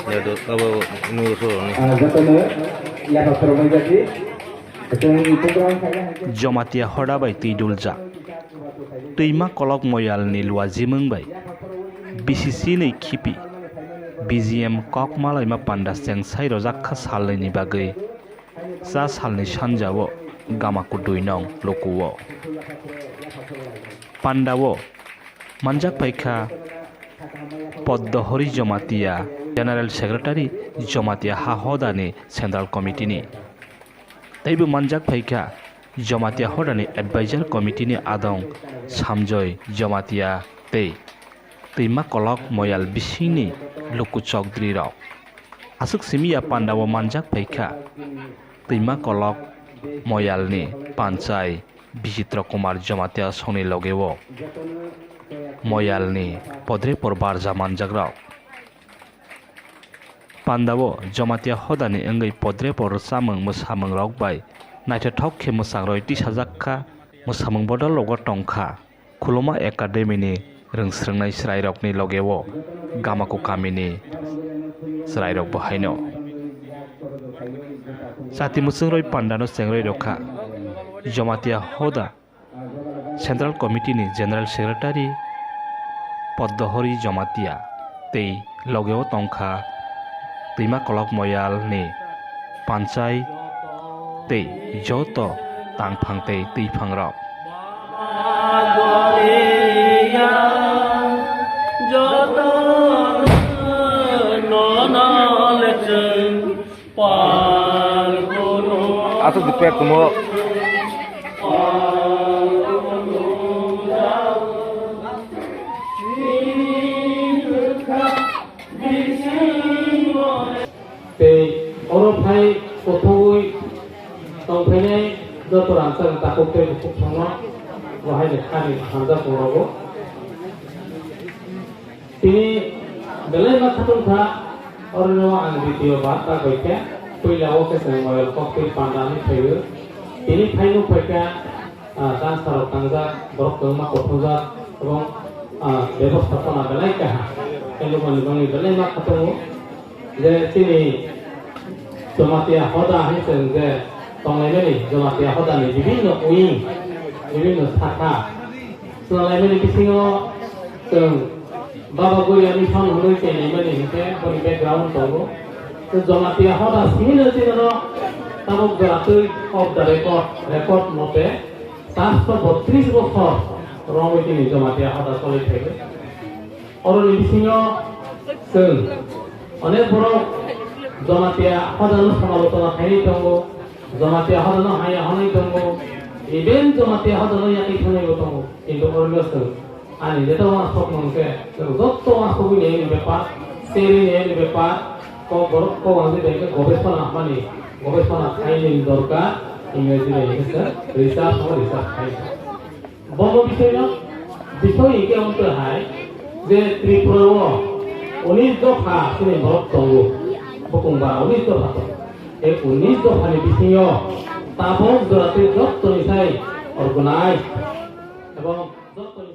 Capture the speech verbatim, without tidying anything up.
Abo nugo soro ni. Ah, jotono yaphak phwrwngmani jati. Chwng program khaina hai khe Jamatia hoda bai twi duljak. Twima kolok moyalni luajimwng bai B C C ni khipi B G M kok malaima panda chengsai rojak kha salnwini bagwi. Cha salni sanjao Gamaku dui nong lukuo. Pandao manjak phaikha Poddohori Jamatia, General Secretary Jamatia ha hodani Central Committee ni. Teibo manjak phaikha Jamatia hodani Advisor Committee ni adong Samjoy Jamatia tei twima kolok moyal bisingni luku chokdri rok. Aswk simi ya pandao manjak phaikha twima kolok moyalni panchai Bichitra Kumar Jamatia songni logeo moyalni podrepor barja manjakrok. Pandao Jamatia hodani wngwi podrepor rwchapmung mwsamung rok bai naithothok khe mwsangroi tisajak kha, mwsamung bodol rogo tongkha. Khuluma Academy ni rwngsrwngnai chwrairokni logeo Gamaku kamini chwrairokbo haino. Chati mwchwngroi pandano chengroi rwkha Jamatia hoda Central Committee ni General Secretary Poddohori Jamatia tei logeo tongkha twima kolok moyal ni panchai tei joto tangphang tei twiphang rok. Aswk di pek tumo. Tei oro phai kuthugwi tongphainai joto rangchak takhuk tei bukhuk thangno bo hai ni khani hamjak tongo. Tini belai ma khatung kha, oro no ang video ba ta bai khe puila o khe chwng moyal kok tei panda ni phaio. Tini phaino phaikha, ah, dansa rok tangjak, borok kwbangma kothongjak, ebong, ah, bebostapona belai kaham. Tei lukmani bangwi belai ma khatungo je chini Jamatia hoda hai chwng je tonglaimani Jamatia hodani bibinno wing, bibinno sakha chwnglaimani bisingo chwng Baba Goria Mission hwnwi tonglaimani hinkhe boni background tongo. Jamatia hoda simi no chini no tabuk jora twi off the record, record mote Charso botris bosor romwi tini Jamatia hoda choli thaiwi. Oroni bisingo chwng onek borok Jamatia hodano samalochona khainai tongo, Jamatia hodano haya hwnwi tongo, even Jamatia hodano yakwi thangwibo tongo. Kintu oroni chwng ani jeta uansukmung khe chwng joto uansugwi naini bepar, serwi naini bepar, kok borok kok wngwi bai khe gobesona hwnmani, gobesona khainani dorkar, Ingreji bai hwnkhe chwng research o research khai. Bono bisoino, bisoi hwnkhe wngkha hai je Tripura o unis dopha chini borok tongo, bukung bara unis dopha tongo. Tei unis dophani bisingo tabok jora tei jottoni sai organized ebong jottoni